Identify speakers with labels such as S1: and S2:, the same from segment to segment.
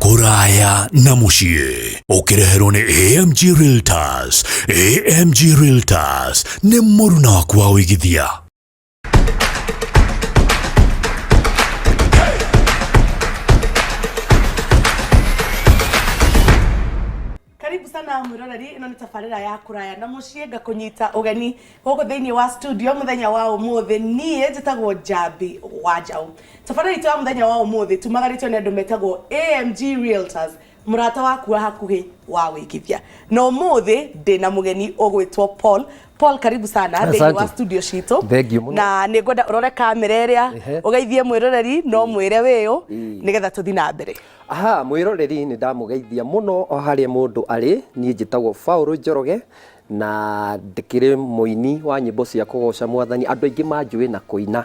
S1: Kũraya na mũciĩ ũkĩreherwo nĩ AMG Realtors. AMG Realtors nĩ mũruna waku wa ũigithia.
S2: Karibu sana mwiroreri, ĩno nĩ tabarĩra ya kũraya na mũciĩ, ngakũnyita ũgeni gũkũ thĩinĩ wa studio mũthenya wa ũmũthĩ. Niĩ njĩtagwo Njambi wa Njaũ. Tabarĩra itũ ya mũthenya wa ũmũthĩ tumagarĩtio nĩ andũ metagwo AMG Realtors, mũrata waku wa hakuhĩ wa wĩigithia. Na ũmũthĩ ndĩna mũgeni ũgwĩtwo Paul. Paul, karibu sana thĩinĩ wa
S3: Asante.
S2: studio citũ.
S3: Thank you mũno.
S2: Na nĩ ngwenda ũrore kamera ĩrĩa, ũgeithie mwĩroreri no mwĩre wĩũ, nĩgetha tũthiĩ na mbere.
S3: Aha, mwĩroreri, nĩ ndamũgeithia mũno o harĩa mũndũ arĩ. Niĩ njĩtagwo Paul Njoroge na ndĩkĩrĩ mũini wa nyĩmbo cia kũgoca Mwathani. Andũ aingĩ manjũĩ na kũina.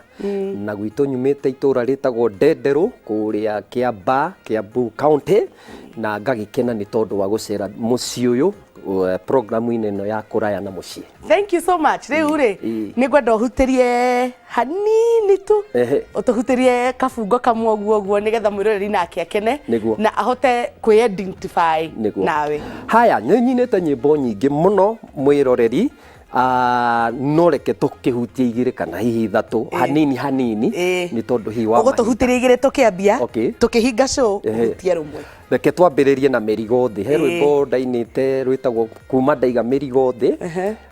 S3: Na gwitũ nyumĩte itũra rĩtagwo Ndenderũ kũrĩa Kĩambaa, Kiambu County, na ngagĩkena nĩ tondũ wa gũcera mũciĩ ũyũ programu-inĩ ĩno ya kũraya na mũciĩ.
S2: Thank you so much. Rĩu rĩ, nĩ ngwenda ũhutĩrie hanini tu, ũtũhutĩrie kabungo kamwe ũguo ũguo, nĩgetha mwĩroreri nake akene na ahote kwĩ-identify nawe.
S3: Haya, nĩ nyinĩte nyĩmbo nyingĩ mũno, mwĩroreri. Ah, no reke tũkĩhutie igĩrĩ kana hihi ithatũ, hanini hanini, nĩ tondũ hihi wa mahinda.
S2: Ũgũtũhutĩria igĩrĩ tũkĩambia, tũkĩhinga show ũhutie rũmwe.
S3: Reke twambĩrĩrie na mĩrigo thĩ. He rwĩmbo ndainĩte rwĩtagwo Kuma Ndaiga Mĩrigo Thĩ,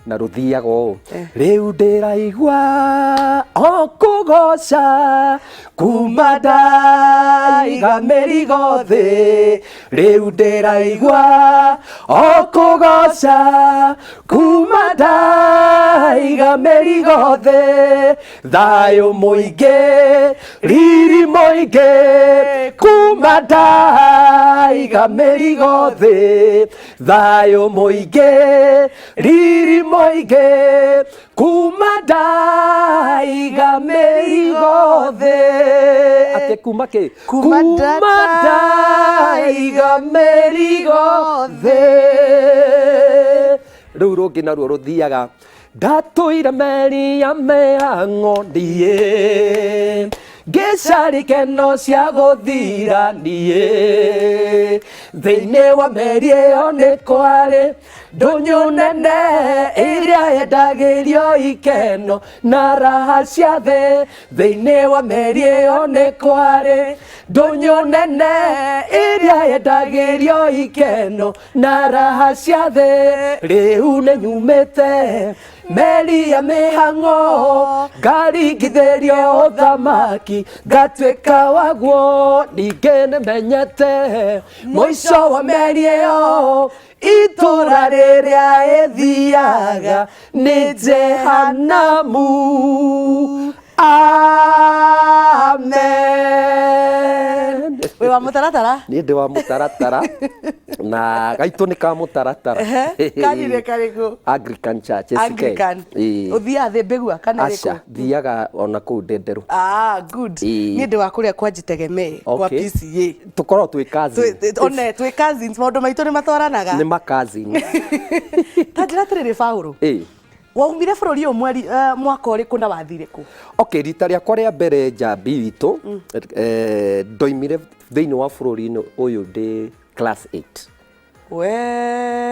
S3: na rũthiaga ũũ: Rĩu ndĩraigua o kũgoca kuma ndaiga mĩrigo thĩ, rĩu ndĩraigua o kũgoca kuma ndaiga mĩrigo thĩ, thayũ mũingĩ, riri mũingĩ, kuma ndaiga mĩrigo thĩ, thayũ mũingĩ, riri mũingĩ, kuma ndaiga mĩrigo thĩ. Atĩ kuma kĩ?
S2: Kuma
S3: ndaiga mĩrigo thĩ. Rĩu rũngĩ naruo rũthiaga: Ndatũire meri ya mĩhang'o niĩ, ngĩcaria ikeno cia gũthira niĩ, thĩinĩ wa meri ĩyo nĩ kwarĩ ndũnyũ nene ĩrĩa yendagĩrio ikeno na raha cia thĩ, thĩinĩ wa meri ĩyo nĩ kwarĩ ndũnyũ nene ĩrĩa yendagĩrio ikeno na raha cia thĩ, rĩu nĩ nyumĩte meri ya mĩhang'o, ngaringithĩrio ũthamaki, ngatuĩka waguo, ningĩ nĩ menyete mũico wa meri ĩyo, itũra rĩrĩa ĩthiaga nĩ Jehanamu. Amen.
S2: Wĩ wa mũtaratara?
S3: Niĩ ndĩ wa mũtaratara, na gaitũ nĩ ka mũtaratara.
S2: Kanitha karĩkũ?
S3: Anglican Church, ACK.
S2: Anglican.
S3: Ĩĩ.
S2: Ũthiaga thĩ mbĩgua kana
S3: Aca,
S2: ĩrĩkũ?
S3: Thiaga ona kũu Ndenderũ.
S2: Ah, good.
S3: Ĩĩ.
S2: Niĩ ndĩ wa kũrĩa kwa Njitegemee, kwa PCA.
S3: Tũkoragwo twĩ cousin.
S2: One twĩ cousins, maũndũ maitũ nĩ matwaranaga.
S3: Nĩ ma cousin.
S2: Ta njĩra atĩrĩrĩ, Paũlũ, waumire bũrũri ũyũ mweri mwaka ũrĩkũ na wathire kũ?
S3: Okay, rita rĩakwa rĩa mbere, njambi witũ, ndoimire thĩinĩ wa bũrũri-inĩ ũyũ ndĩ class 8.
S2: We.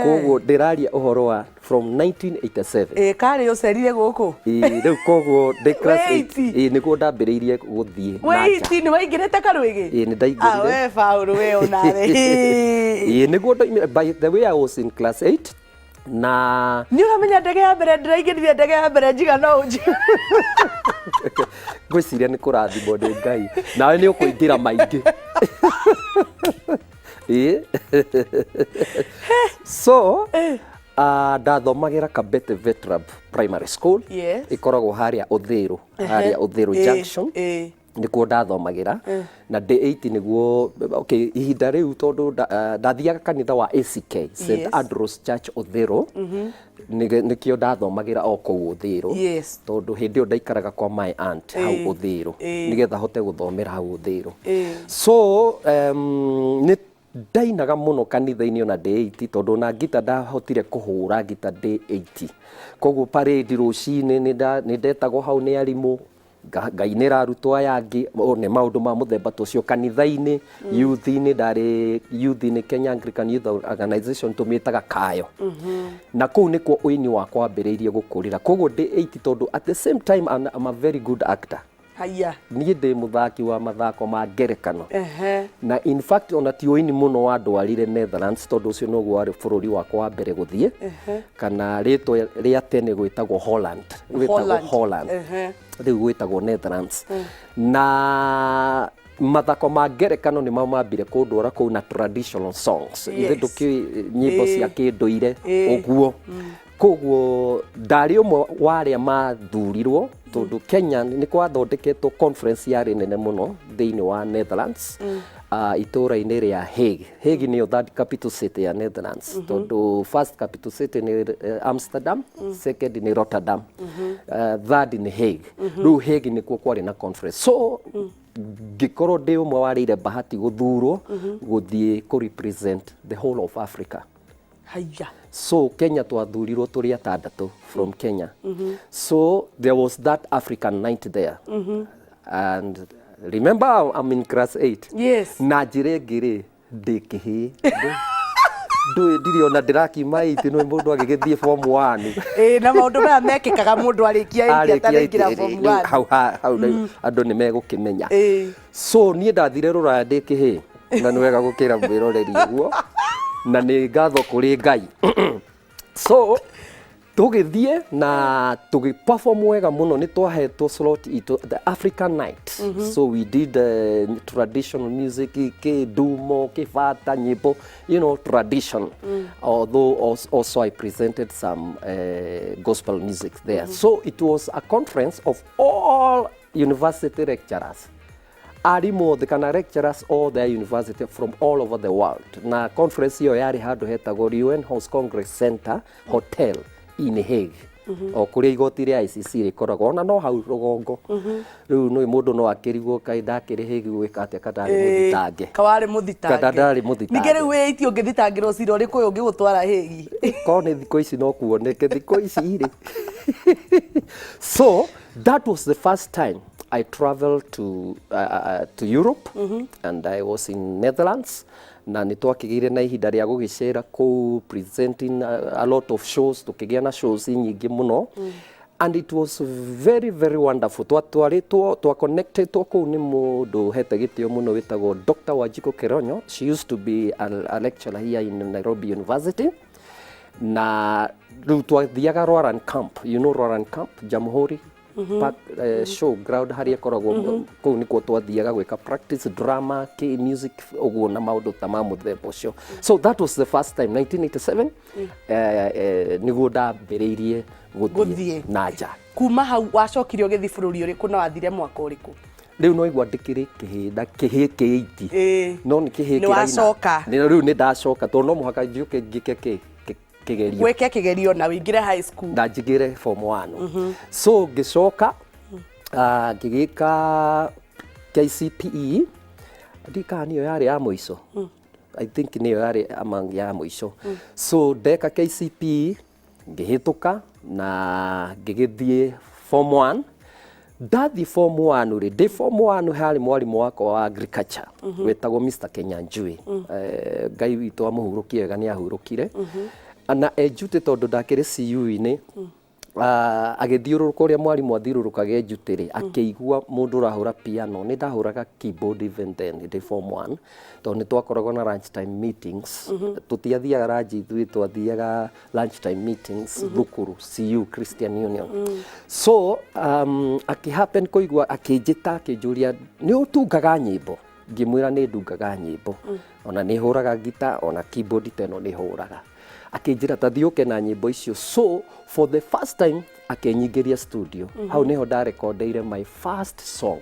S3: Koguo ndĩraria ũhoro wa from 1987.
S2: Ĩ karĩ ũcerire gũkũ?
S3: Ĩĩ, rĩu koguo ndĩ class
S2: Wĩ
S3: 8.
S2: 80?
S3: Ĩĩ, nĩguo ndambĩrĩirie gũthiĩ na nja.
S2: Wĩ 80 nĩ waingĩrĩte karwĩgĩ?
S3: Ĩĩ, nĩ ndaingĩrire.
S2: Ah, we Paũlũ, we onawe.
S3: Ĩĩ, nĩguo ndoimire. By the way, I was in class 8 na
S2: Nĩ ũramenya ndege ya mbere ndĩraingĩrire, ndege ya mbere njiga no ũnji.
S3: Ngwĩciria nĩ kũrathimwo nĩ Ngai, nawe nĩ ũkũingĩra maingĩ. Ĩĩ, so ndathomagĩra Kabete Vetrab Primary School. Ĩkoragwo harĩa Ũthĩrũ, harĩa Ũthĩrũ Junction, nĩkuo ndathomagĩra na ndĩ 8 nĩguo. Okay, ihinda rĩu tondũ ndathiaga kanitha wa ACK, St Andrews Church Ũthĩrũ. Nĩkĩo ndathomagĩra o kũu Ũthĩrũ, tondũ hĩndĩ ĩyo ndaikaraga kwa my aunt hau Ũthĩrũ, nĩgetha hote gũthomera hau Ũthĩrũ. So nĩ ndainaga mũno kanitha-inĩ ona ndĩ 8, tondũ ona ngita ndahotire kũhũra ngita ndĩ 8. Koguo parade rũcinĩ nĩ ndetagwo hau nĩ arimũ. Ngainĩra arutwo aya angĩ o nĩ maũndũ ma mũthemba ta ũcio kanitha-inĩ, youth-inĩ, ndarĩ youth-inĩ Kenya Anglican Youth Organization tũmĩtaga kayo. Na kũu nĩkuo ũini wakwa wambĩrĩirie gũkũrĩra. Koguo ndĩ 8 tondũ at the same time I'm a very good actor.
S2: Haiya.
S3: Niĩ ndĩ mũthaki wa mathako ma ngerekano.
S2: Ehe.
S3: Na in fact ona ti ũini mũno wandwarire Netherlands tondũ ũcio noguo warĩ bũrũri wakwa wa mbere gũthiĩ. Kana rĩtwa rĩa tene gwĩtagwo Holland. Gwĩtagwo
S2: Holland.
S3: Holland.
S2: Ehe.
S3: Rĩu gwĩtagwo Netherlands. Na mathako ma ngerekano nĩmo mambire kũndwara kũu na traditional songs. Ithe
S2: Yes.
S3: ndũkĩũĩ nyĩmbo cia kĩndũire
S2: Ĩĩ.
S3: ũguo. Koguo ndarĩ ũmwe wa arĩa mathurirwo tondũ Kenya nĩ kwathondeketwo conference yarĩ nene mũno thĩinĩ wa Netherlands, itũũra-inĩ rĩa Hague. Hague nĩyo third capital city ya Netherlands, tondũ first capital city nĩ Amsterdam, second nĩ Rotterdam, third nĩ Hague. Rĩu Hague nĩkuo kwarĩ na conference. So ngĩkorwo ndĩ ũmwe warĩire bahati gũthurwo gũthiĩ kũ represent the whole of Africa.
S2: Haiya.
S3: So Kenya twathurirwo tũrĩ atandatũ from Kenya. So there was that African night there. And remember I'm in class 8.
S2: Yes.
S3: Na njĩra ĩngĩ rĩ, ndĩ kĩhĩĩ. Ndũĩ ndirĩ ona ndĩrakiuma 8 nĩ mũndũ agĩgĩthiĩ form 1.
S2: Ĩĩ, na maũndũ maya mekĩkaga mũndũ arĩkia 8
S3: Arĩkia
S2: ataraingĩra
S3: 8
S2: form
S3: rĩ,
S2: 1.
S3: hau hau rĩu andũ nĩ megũkĩmenya.
S2: Ĩĩ.
S3: So niĩ ndathire rũraya ndĩ kĩhĩĩ na nĩ wega gũkĩra mwĩroreri ũguo na nĩ ngatho kũrĩ Ngai. So tũgĩthiĩ na tũgĩ perform wega mũno, nĩ twahetwo slot itũ the African night. So we did traditional music, kĩndumo, kĩbata, nyĩmbo, tradition. Although also I presented some gospel music there. So it was a conference of all university lecturers. Arimũ othe kana lecturers all their university from all over the world. Na conference ĩyo yarĩ handũ hetagwo UN House Congress Center Hotel in Hague. O kũrĩa igoti rĩa ICC rĩkoragwo ona no hau rũgongo. Rĩu nĩ mũndũ no akĩrigwo kaĩ ndakĩrĩ Hague gwĩka atĩa kana ndarĩ mũthitange.
S2: Kawarĩ mũthitange.
S3: Kana ndarĩ mũthitange.
S2: Ningĩ rĩu wĩ 8 ũngĩthitangĩrwo cira ũrĩkũ ũyũ ũngĩgũtwara Hague?
S3: Korwo nĩ thikũ ici no kuoneke thikũ ici rĩ. So that was the first time I traveled to Europe, and I was in Netherlands na nĩ twakĩgĩire na ihinda rĩa gũgĩcera kũu presenting a lot of shows, tũkĩgĩa na shows nyingĩ mũno. And it was very very wonderful. Twatwarĩtwo, twaconnectetwo kũu nĩ mũndũ ũhete gĩtĩo mũno wĩtagwo Dr. Wanjikũ Keronyo. She used to be a lecturer here in Nairobi University. Na rĩu twathiaga Rwaran Camp, you know Rwaran Camp, Jamhuri Park, show ground harĩa ĩkoragwo kũu nĩkuo twathiaga gwĩka practice drama, kĩ music ũguo na maũndũ ta ma mũthemba ũcio. So that was the first time 1987 nĩguo ndambĩrĩirie gũthiĩ
S2: Gũthiĩ.
S3: na nja.
S2: Kuma hau wacokire ũgĩthiĩ bũrũri ũrĩkũ na wathire mwaka ũrĩkũ?
S3: Rĩu no igua ndĩkĩrĩ kĩhĩ na kĩhĩ kĩ 8.
S2: Ĩĩ.
S3: No nĩ kĩhĩ
S2: Nĩ
S3: kĩraina.
S2: wacoka.
S3: Nĩ rĩu nĩ ndacoka tondũ no mũhaka njũke ngĩke kĩgerio.
S2: Wĩke kĩgerio na wĩingĩre high school.
S3: Na njigĩre form 1. So ngĩcoka ngĩgĩka KCPE, ndikaga nĩyo yarĩ ya mũico. I think nĩyo yarĩ among ya mũico. So ndeka KCPE ngĩhĩtũka na ngĩgĩthiĩ form 1. Ndathiĩ form 1 rĩ, ndĩ form 1 harĩ mwarimũ wakwa wa agriculture wetagwo Mr. Kenyanjui. Ngai witũ amũhurũkie wega nĩ ahurũkire. Na enjute tondũ ndakĩrĩ CU-inĩ, agĩthiũrũrũka ũrĩa mwarimũ athiũrũrũkaga enjute rĩ, akĩigua mũndũ ũrahũra piano. Nĩ ndahũraga keyboard even then ndĩ form 1 tondũ nĩ twakoragwo na lunch time meetings. Tũtiathiaga lunch ithuĩ, twathiaga lunch time meetings thukuru CU Christian Union. So akĩhappen kũigua, akĩnjĩta akĩnjũria nĩ ũtungaga nyĩmbo? Ngĩmwĩra nĩ ndungaga nyĩmbo, ona nĩ hũraga ngita, ona keyboard ta ĩno nĩ hũraga. Akĩnjĩra ta thiĩ ũke na nyĩmbo icio. So for the first time akĩnyingĩria studio. Hau nĩho ndarekondeire my first song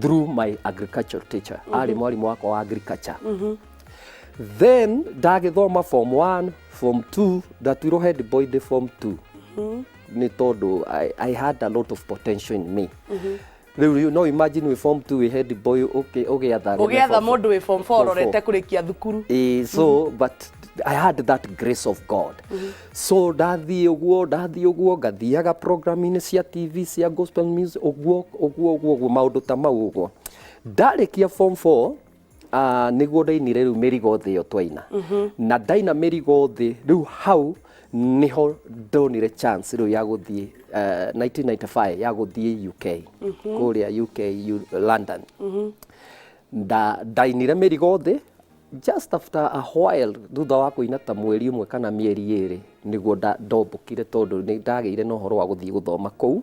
S3: through my agricultural teacher. Arĩ mwarimũ wakwa wa agriculture. Then ndagĩthoma form 1, form 2, ndatuirwo head boy ndĩ form 2 nĩ tondũ I had a lot of potential in me. Rĩu no imagine wĩ form 2 wĩ head boy ũgĩatha
S2: Ũgĩatha mũndũ wĩ form 4
S3: Form four.
S2: ũrorete kũrĩkia thukuru.
S3: Ĩĩ, so but I had that grace of God. So ndathiĩ ũguo, ndathiĩ ũguo, ngathiaga program-inĩ cia TV cia gospel music, ũguo ũguo ũguo ũguo, maũndũ ta mau ũguo. Ndarĩkia form 4, nĩguo ndainire rĩu mĩrigo thĩ ĩyo twaina. Na ndaina mĩrigo thĩ, rĩu hau nĩho ndonire chance rĩu ya gũthiĩ 1995 ya gũthiĩ UK, kũrĩa UK, London. Ndainire mĩrigo thĩ just after a while, thutha wa kũina ta mweri ũmwe kana mĩeri 2, nĩguo ndombũkire, tondũ nĩ ndagĩire na ũhoro wa gũthiĩ gũthoma kũu.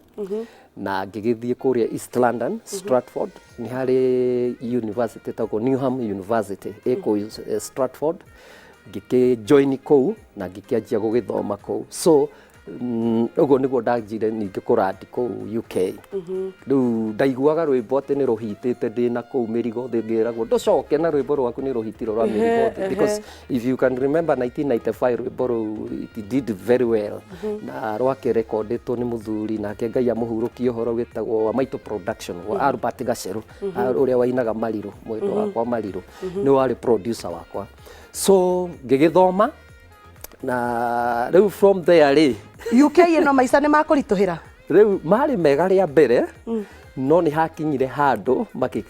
S3: Na ngĩgĩthiĩ kũrĩa East London, Stratford, nĩ harĩ university ĩtagwo Newham University ĩ kũu Stratford. Ngĩkĩ-join kũu na ngĩkĩanjia gũgĩthoma kũu. So ũguo nĩguo ndanjire ningĩ kũrandi kũu UK. Rĩu ndaiguaga rwĩmbo atĩ nĩ rũhitĩte ndĩna kũu mĩrigo thĩ, ngĩragwo ndũcoke na rwĩmbo rwaku nĩ rũhitirwo rwa mĩrigo thĩ, because if you can remember 1995 rwĩmbo rũu, it did very well, na rwakĩrekondĩtwo nĩ mũthuri, nake Ngai amũhurũkie ũhoro, wĩtagwo wa Maito Production wa Albert Gacerũ, ũrĩa wainaga Marirũ, mwendwa wakwa Marirũ nĩ warĩ producer wakwa. So ngĩgĩthoma na rĩu from there rĩ,
S2: UK ĩno maica nĩ makũritũhĩra?
S3: Rĩu marĩ mega rĩa mbere, no nĩ hakinyire handũ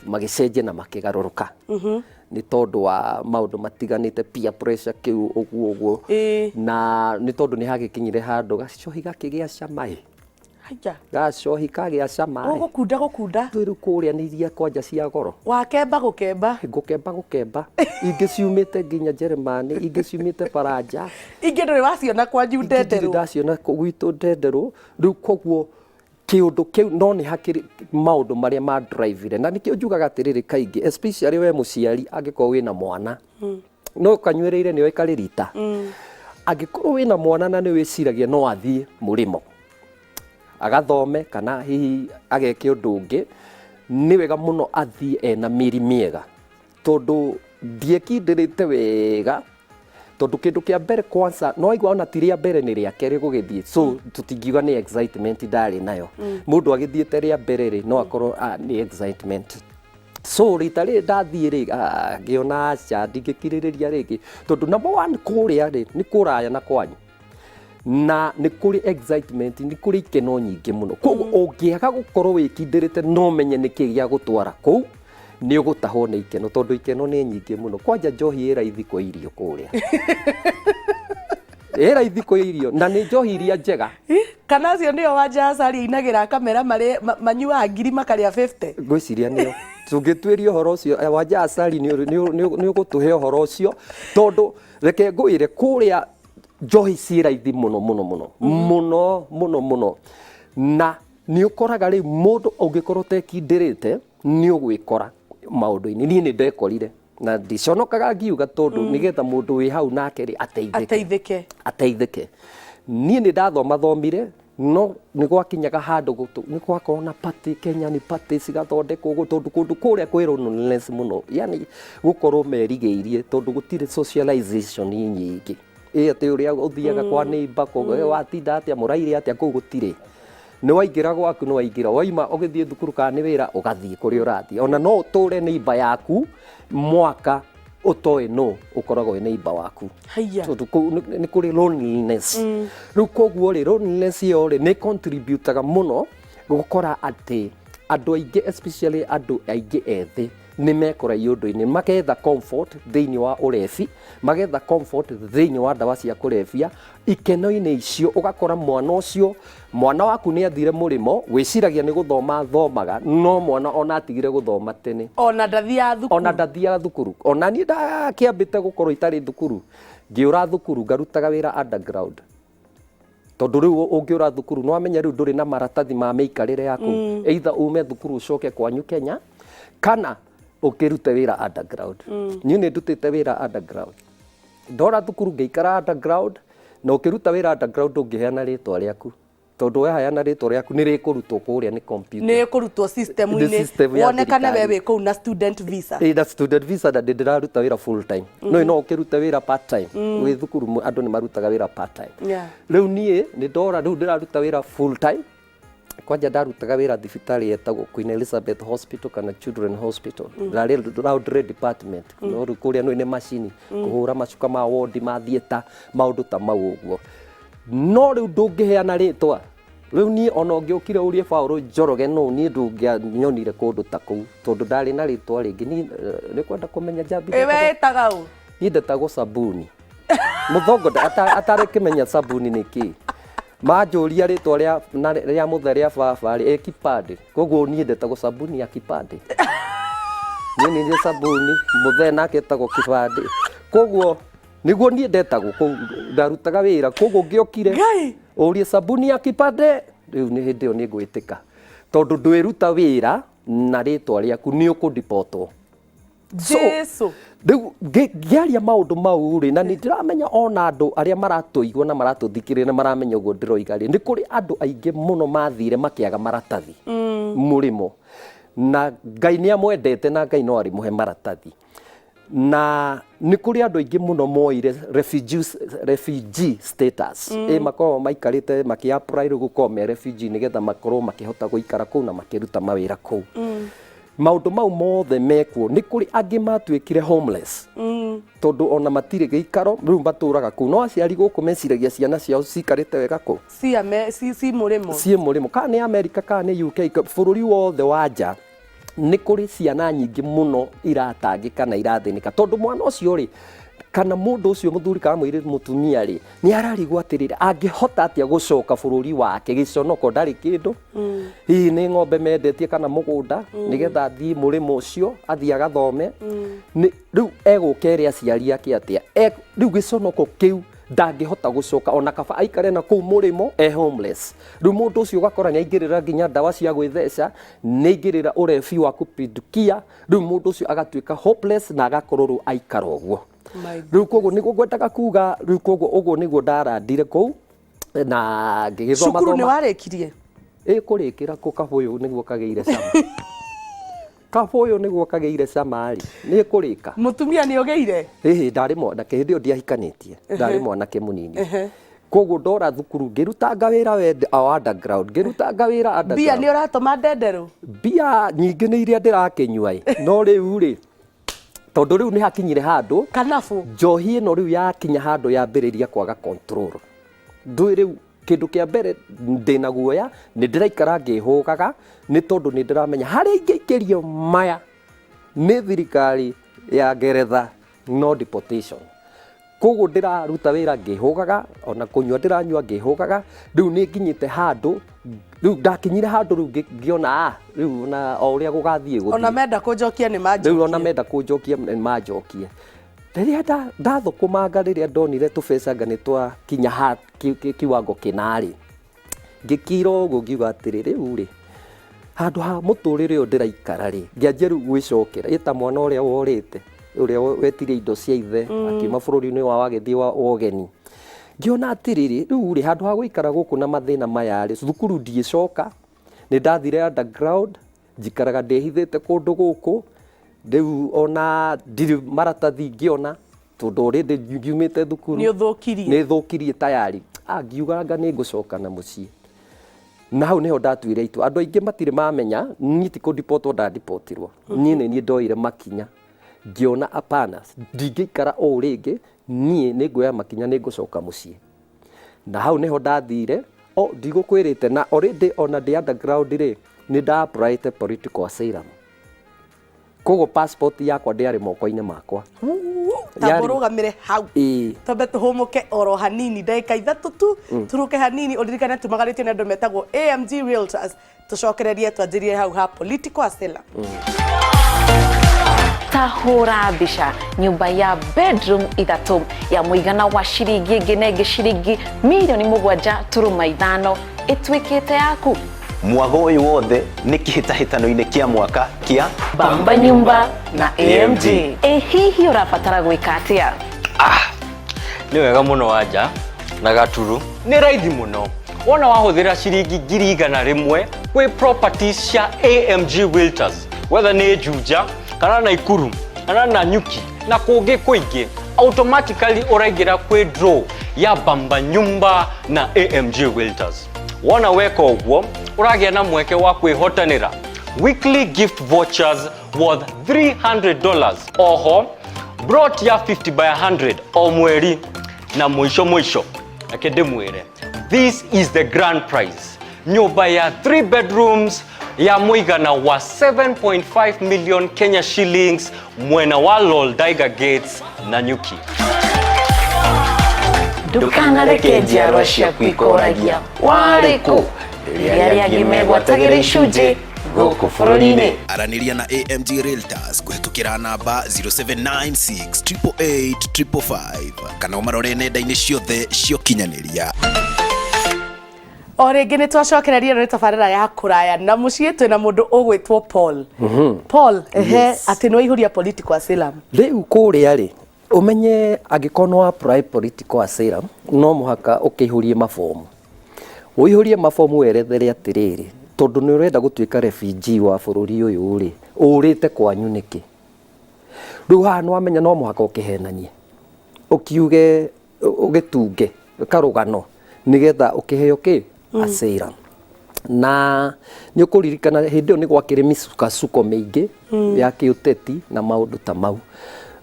S3: magĩcenjia na makĩgarũrũka nĩ tondũ wa maũndũ matiganĩte, peer pressure kĩu ũguo ũguo. Na nĩ tondũ nĩ hagĩkinyire handũ gacohi gakĩgĩa cama ĩ.
S2: Haya.
S3: Gacohi kagĩa cama ĩ.
S2: Ũgũkunda gũkunda.
S3: Rĩu kũrĩa nĩ iria kwanja cia goro.
S2: Wakemba gũkemba.
S3: Ngũkemba gũkemba, ingĩ ciumĩte nginya Jeremani, ingĩ ciumĩte Baranja.
S2: Ingĩ ndũrĩ waciona kwanyu.
S3: Ingĩ ndirĩ
S2: Ndenderũ.
S3: Ndaciona gwitũ Ndenderũ. Rĩu koguo kĩũndũ kĩu, no nĩ hakĩrĩ maũndũ marĩa ma drive-ire, na nĩkĩo njugaga atĩrĩrĩ kaingĩ, especially we mũciari, angĩkorwo wĩna mwana no kanyuĩrĩire nĩo ĩkarĩ rita, angĩkorwo wĩna mwana na nĩ wĩciragia no athiĩ mũrĩmo agathome kana hihi ageke ũndũ ũngĩ, nĩ wega mũno athiĩ ena mĩri mĩega, tondũ ndiekindĩrĩte wega, tondũ kĩndũ kĩa mbere kwanza no aigua ona ti rĩa mbere, nĩ rĩa kerĩ gũgĩthiĩ, so tũtingiuga nĩ excitement ndarĩ nayo. Mũndũ agĩthiĩte rĩa mbere rĩ, no akorwo nĩ excitement. So rita rĩrĩ ndathiĩ rĩ, ngĩona aca, ndingĩkirĩrĩria rĩngĩ, tondũ number one kũrĩa rĩ nĩ kũraya na kwanyu, na nĩ kũrĩ excitement, nĩ kũrĩ ikeno nyingĩ mũno. Koguo ũngĩaga gũkorwo wĩkindĩrĩte no menye nĩkĩ gĩa gũtwara kũu, nĩ ũgũtahwo nĩ ikeno, tondũ ikeno nĩ nyingĩ mũno. Kwanja njohi ĩ raithi kwĩ irio kũrĩa, ĩ raithi kwĩ irio, na nĩ njohi iria njega.
S2: Kana acio nĩo Wanja Asali ainagĩra akamera marĩ manyuaga ngiri makarĩa 50?
S3: Ngwĩciria nĩo tũngĩtuĩria ũhoro ũcio, Wanja Asali nĩ ũgũtũhe ũhoro ũcio, tondũ reke ngwĩre, kũrĩa njohi ciĩ raithi mũno mũno mũno mũno mũno mũno, na nĩ ũkoraga rĩu mũndũ ũngĩkorwo ũtekindĩrĩte nĩ ũgwĩkora maũndũ-inĩ. Niĩ nĩ ndekorire na ndiconokaga ngiuga, tondũ nĩgetha mũndũ wĩ hau nake rĩ ateithĩke.
S2: Ateithĩke.
S3: Ateithĩke. Niĩ nĩ ndathoma thomire, no nĩ gwakinyaga handũ nĩ gwakorwo na party Kenya, nĩ party cigathondekwo ũguo, tondũ kũndũ kũrĩa kwĩ loneliness mũno, yani gũkorwo merigĩirie, tondũ gũtirĩ socialization nyingĩ ĩ atĩ ũrĩa ũthiaga kwa neighbor, watinda atĩa, mũraire atĩa, kũu gũtirĩ. Nĩ waingĩra gwaku, nĩ waingĩra, waima ũgĩthiĩ thukuru kana nĩ wĩra, ũgathiĩ kũrĩa ũrathiĩ. Ona no ũtũre neighbor yaku mwaka ũtoĩ no ũkoragwo wĩ neighbor waku.
S2: Haiya.
S3: Tondũ kũu nĩ kũrĩ loneliness. Rĩu koguo rĩ, loneliness ĩyo rĩ nĩ contributaga mũno gũkora atĩ andũ aingĩ, especially andũ aingĩ ethĩ, nĩ mekora iũndũ-inĩ, magetha comfort thĩinĩ wa ũrebi, magetha comfort thĩinĩ wa ndawa cia kũrebia, ikeno-inĩ icio. Ũgakora mwana ũcio, mwana waku nĩ athire mũrĩmo, wĩciragia nĩ gũthoma athomaga, no mwana ona atigire gũthoma tene.
S2: Ona ndathiaga thukuru.
S3: Ona ndathiaga thukuru. Ona niĩ ndakĩambĩte gũkorwo itarĩ thukuru, ngĩũra thukuru ngarutaga wĩra underground, tondũ rĩu ũngĩũra thukuru nĩ wamenya rĩu ndũrĩ na maratathi ma mĩikarĩre yaku, either ume thukuru ũcoke kwanyu Kenya kana ũkĩrute wĩra underground. Niĩ nĩ ndutĩte wĩra underground, ndora thukuru ngĩikara underground, na ũkĩruta wĩra underground ndũngĩheana rĩtwa rĩaku, tondũ waheana rĩtwa rĩaku nĩ rĩkũrutwo kũrĩa nĩ computer.
S2: Nĩ kũrutwo system-inĩ.
S3: Nĩ system ya
S2: wonekane we
S3: thirikari.
S2: wĩ kũu na student visa.
S3: Ĩ, na student visa, na ndĩraruta wĩra full time. No ũkĩrute wĩra part time wĩ thukuru, andũ nĩ marutaga wĩra part time. Rĩu niĩ nĩ ndora rĩu ndĩraruta wĩra full time. Kwanja ndarutaga wĩra thibitarĩ yetagwo Queen Elizabeth Hospital kana Children Hospital. Ndarĩ laundry department. No rĩu kũrĩa nĩ macini kũhũra macuka ma wodi, ma theatre, maũndũ ta mau ũguo. No rĩu ndũngĩheana rĩtwa rĩu. Niĩ ona ũngĩũkire ũrie Paũlũ Njoroge nũ, niĩ ndũngĩanyonire kũndũ ta kũu tondũ ndarĩ na rĩtwa rĩngĩ. Niĩ nĩ kwenda kũmenya Njambi.
S2: Ĩ, we ĩtaga ũ?
S3: Niĩ ndetagwo Sabuni Mũthongo. Atarĩkĩmenya sabuni nĩ kĩ, manjũria rĩtwa rĩa na rĩa mũthe rĩa baba rĩ ĩ kipande. Koguo niĩ ndetagwo Sabuni ya Kipande. Niĩ nĩ niĩ Sabuni Mũthee, nake etagwo Kibande. Koguo nĩguo niĩ ndetagwo kũu ndarutaga wĩra. Koguo ngĩokire
S2: Ngai!
S3: ũrie Sabuni ya Kipande, rĩu nĩ hĩndĩ ĩyo nĩ ngwĩtĩka tondũ ndwĩruta wĩra na rĩtwa rĩaku, nĩ ũkũndipotwo. So,
S2: Jesu.
S3: Rĩu ngĩaria maũndũ mau rĩ, na nĩ ndĩramenya ona andũ arĩa maratũigua na maratũthikĩrĩria nĩ maramenya ũguo ndĩroiga rĩ, nĩ kũrĩ andũ aingĩ mũno mathire makĩaga maratathi mũrĩmo, na Ngai nĩ amwendete na Ngai no arĩmũhe maratathi. Na nĩ kũrĩ andũ aingĩ mũno moire refugee status, ĩ makoragwo maikarĩte makĩ apply rĩu gũkorwo me refugee nĩgetha makorwo makĩhota gũikara kũu na makĩruta mawĩra kũu. Maũndũ mau mothe mekuo. Nĩ kũrĩ angĩ matuĩkire homeless tondũ ona matirĩ gĩikaro, rĩu matũraga kũu, no aciari gũkũ meciragia ciana ciao cikarĩte wega kũu.
S2: Ci mũrĩmo.
S3: Ciĩ mũrĩmo, kana nĩ America kana nĩ UK, bũrũri wothe wa nja, nĩ kũrĩ ciana nyingĩ mũno iratangĩka na irathĩnĩka tondũ mwana ũcio rĩ, kana mũndũ ũcio mũthuri kana mũirĩtu mũtumia rĩ, nĩ ararigwo atĩrĩrĩ, angĩhota atĩa gũcoka bũrũri wake? Gĩconoko, ndarĩ kĩndũ, hihi nĩ ng'ombe mendetie kana mũgũnda nĩgetha athiĩ mũrĩmo ũcio, athiĩ agathome. Rĩu egũka ere aciari ake atĩa? Rĩu gĩconoko kĩu ndangĩhota gũcoka, ona kaba aikare na kũu mũrĩmo e homeless. Rĩu mũndũ ũcio ũgakora nĩ aingĩrĩra nginya ndawa cia gwĩtheca, nĩ aingĩrĩra ũrebi wa kupindukia. Rĩu mũndũ ũcio agatuĩka hopeless na agakorwo rĩu aikara ũguo.
S2: My
S3: Rĩu koguo nĩguo ngwendaga kuga. Rĩu koguo ũguo nĩguo ndarandire kũu na ngĩgĩthoma.
S2: Cukuru nĩ
S3: thoma.
S2: Warĩkirie?
S3: Ĩ, kũrĩkĩra kũ? Kabũyũ nĩguo kagĩire cama, kabũyũ nĩguo kagĩire cama rĩ, nĩ kũrĩka.
S2: Mũtumia nĩ ũgĩire?
S3: Ĩhĩ, ndarĩ mwanake hĩndĩ ĩyo, ndiahikanĩtie, ndarĩ mwanake mũnini. Koguo ndora thukuru ngĩrutanga wĩra wende o underground, ngĩrutanga wĩra
S2: Mbia
S3: underground.
S2: Nĩ ũratũma ndenderũ?
S3: Mbia nyingĩ nĩ iria ndĩrakĩnyua ĩ, no rĩu rĩ, tondũ rĩu nĩ hakinyire handũ
S2: Kanabu.
S3: Njohi ĩno rĩu yakinya handũ yambĩrĩria kwaga control. Ndũĩ rĩu kĩndũ kĩa mbere ndĩna guoya, nĩ ndĩraikara ngĩhũgaga nĩ tondũ nĩ ndĩramenya harĩa ingĩikĩrio maya nĩ thirikari ya Ngeretha, no deportation. Koguo ndĩraruta wĩra ngĩhũgaga, ona kũnyua ndĩranyua ngĩhũgaga. Rĩu nĩ nginyĩte handũ, rĩu ndakinyire handũ rĩu ngĩona, ah, rĩu ona o ũrĩa gũgathiĩ gũthiĩ.
S2: Ona menda kũnjokia nĩ
S3: Rĩu ona
S2: manjokie.
S3: Menda kũnjokia nĩ manjokie. Rĩrĩa ndathũkũmanga, rĩrĩa ndonire tũbecanga nĩ twakinya ha kiwango kĩna-rĩ, ngĩkira ũguo ngiuga atĩrĩ, rĩu rĩ, handũ ha mũtũrĩre ũyũ ndĩraikara rĩ, ngĩanjia rĩu gwĩcokera ĩta mwana ũrĩa worĩte, ũrĩa wetirie indo cia ithe akiuma bũrũri-inĩ wao agĩthiĩ wa ũgeni. Ngĩona atĩrĩrĩ, rĩu rĩ, handũ ha gũikara gũkũ na mathĩna maya rĩ, thukuru ndiĩcoka, nĩ ndathire underground, njikaraga ndĩhithĩte kũndũ gũkũ. Rĩu ona ndirĩ maratathi ngĩona tondũ already ngiumĩte thukuru.
S2: Nĩ ũthũkirie.
S3: Nĩ thũkirie tayari. Ah, ngiuga anga nĩ ngũcoka na mũciĩ, na hau nĩho ndatuire itua. Andũ aingĩ matirĩ mamenya niĩ ti kũndipotwo ndandipotirwo, niĩ nĩ niĩ ndoire makinya, ngĩona apana, ndingĩikara ũũ rĩngĩ, niĩ nĩ nguoya makinya, nĩ ngũcoka mũciĩ. Na hau nĩho ndathire. O ndigũkwĩrĩte na already ona ndĩ underground rĩ, nĩ nda applyte political asylum, koguo passport yakwa ndĩarĩ moko-inĩ makwa.
S2: Tamba ũrũgamĩre hau.
S3: Ĩĩ.
S2: Twambe tũhũmũke oro hanini, ndagĩka 3 tu, turuke hanini. Ũririkane tumagarĩtio nĩ andũ metagwo AMG Realtors. Tũcokererie twanjĩrie hau ha political asylum.
S4: Ta hũra mbica nyũmba ya bedroom ithatũ ya mũigana wa ciringi ĩngĩ na ĩngĩ ciringi 7.5 mirioni ĩtuĩkĩte yaku.
S5: Mwago ũyũ wothe nĩ kĩhĩtahĩtano-inĩ kĩa mwaka kĩa
S4: Bamba Nyumba na AMG. Ĩ hihi ũrabatara gwĩka atĩa?
S6: Nĩ wega mũno wanja na gaturu nĩ raithi mũno. Wona wahũthĩra ciringi 100,000 kwĩ properties cia AMG Realtors, whether nĩ Juja kana Naikuru kana Nanyuki na kũngĩ kũingĩ, automatically ũraingĩra kwĩ draw ya Bamba Nyumba na AMG Realtors. Wona weka ũguo, Ũragĩa na mweke wa kwĩhotanĩra weekly gift vouchers worth $300. Oho brot ya 50 by 100 o mweri. Na mũico mũico, reke ndĩmwĩre, this is the grand prize, nyũmba ya 3 bedrooms ya mũigana wa 7.5 million Kenya shillings mwena wa Loldaiga Gates, Nanyuki.
S4: Ndũkanareke njiarwa ciaku ikoragia warĩ kũ rĩrĩa arĩa angĩ megwatagĩra icunjĩ gũkũ bũrũri-inĩ.
S7: Aranĩria na AMG Realtors kũhetũkĩra namba 0796 888 555 kana ũmarore nenda-inĩ ciothe cia ũkinyanĩria.
S2: O rĩngĩ nĩ twacokereria. Ĩno nĩ tabarĩra ya Kũraya na Mũciĩ. Twĩna mũndũ ũgwĩtwo Paul. Paul, ehe. Atĩ nĩ waihũria political asylum.
S3: Rĩu kũrĩa rĩ, ũmenye angĩkorwo nĩ wa apply political asylum, no mũhaka ũkĩihũrie mabomu, ũihũrie mabomu werethere atĩrĩrĩ, tondũ nĩ ũrenda gũtuĩka refugee wa bũrũri ũyũ rĩ, ũrĩte kwanyu nĩkĩ? Rĩu haha nĩ wamenya no mũhaka ũkĩhenanie, ũkiuge, ũgĩtunge karũgano nĩgetha ũkĩheo kĩ asylum. Na nĩ ũkũririkana hĩndĩ ĩyo nĩ gwakĩrĩ mĩcukasuko mĩingĩ ya kĩũteti na maũndũ ta mau.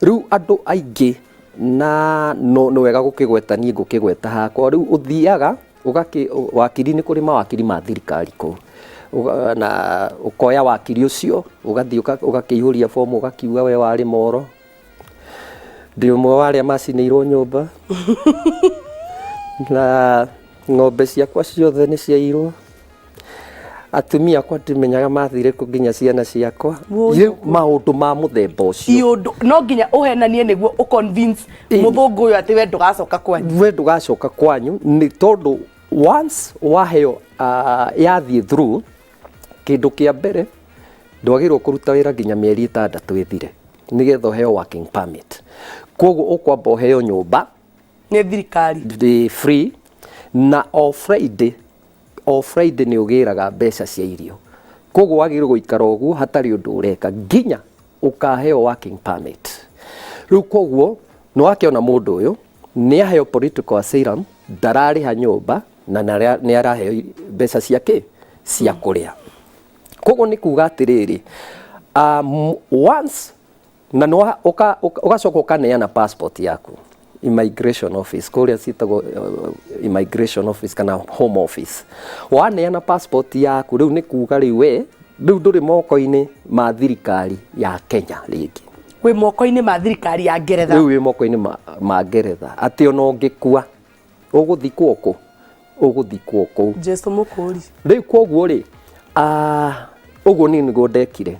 S3: Rĩu andũ aingĩ na no nĩ wega gũkĩgweta, niĩ ngũkĩgweta hakwa. Rĩu ũthiaga ũgakĩ wakiri, nĩ kũrĩ mawakiri ma thirikari kũu. Na ũkoya wakiri ũcio, ũgathiĩ ũgakĩihũria bomu, ũgakiuga we warĩ moro, ndĩ ũmwe wa arĩa macinĩirwo nyũmba na ng'ombe ciakwa ciothe nĩ ciairwo, atumia akwa ndimenyaga mathire kũ, nginya ciana ciakwa.
S2: Woi.
S3: Rĩu maũndũ ma mũthemba ũcio.
S2: Iũndũ no nginya ũhenanie nĩguo ũconvince mũthũngũ ũyũ atĩ we ndũgacoka kwanyu.
S3: We ndũgacoka kwanyu, nĩ tondũ once waheo yathiĩ through, kĩndũ kĩa mbere ndwagĩrĩirwo kũruta wĩra nginya mĩeri 6 ĩthire nĩgetha ũheo working permit. Koguo ũkwamba ũheo nyũmba
S2: nĩ thirikari
S3: the free, na o Friday, o Friday nĩ ũgĩraga mbeca cia irio. Koguo wagĩrĩirwo gũikara ũguo hatarĩ ũndũ ũreka nginya ũkaheo working permit. Rĩu koguo nĩ wakĩona mũndũ ũyũ nĩ aheo political asylum, ndararĩha nyũmba na nĩ araheo mbeca cia kĩ cia kũrĩa. Koguo nĩ kuga atĩrĩrĩ, once na nĩ ũgacoka ũkaneana passport yaku immigration office kũrĩa ciĩtagwo immigration office kana home office. Waneana passport yaku, rĩu nĩ kuga rĩu we rĩu ndũrĩ moko-inĩ ma thirikari ya Kenya rĩngĩ.
S2: Wĩ moko-inĩ ma thirikari ya Ngeretha.
S3: Rĩu wĩ moko-inĩ ma Ngeretha, atĩ ona ũngĩkua ũgũthikwo kũ? Ũgũthikwo kũu.
S2: Jesu mũkũri.
S3: Rĩu koguo rĩ, ũguo niĩ nĩguo ndekire.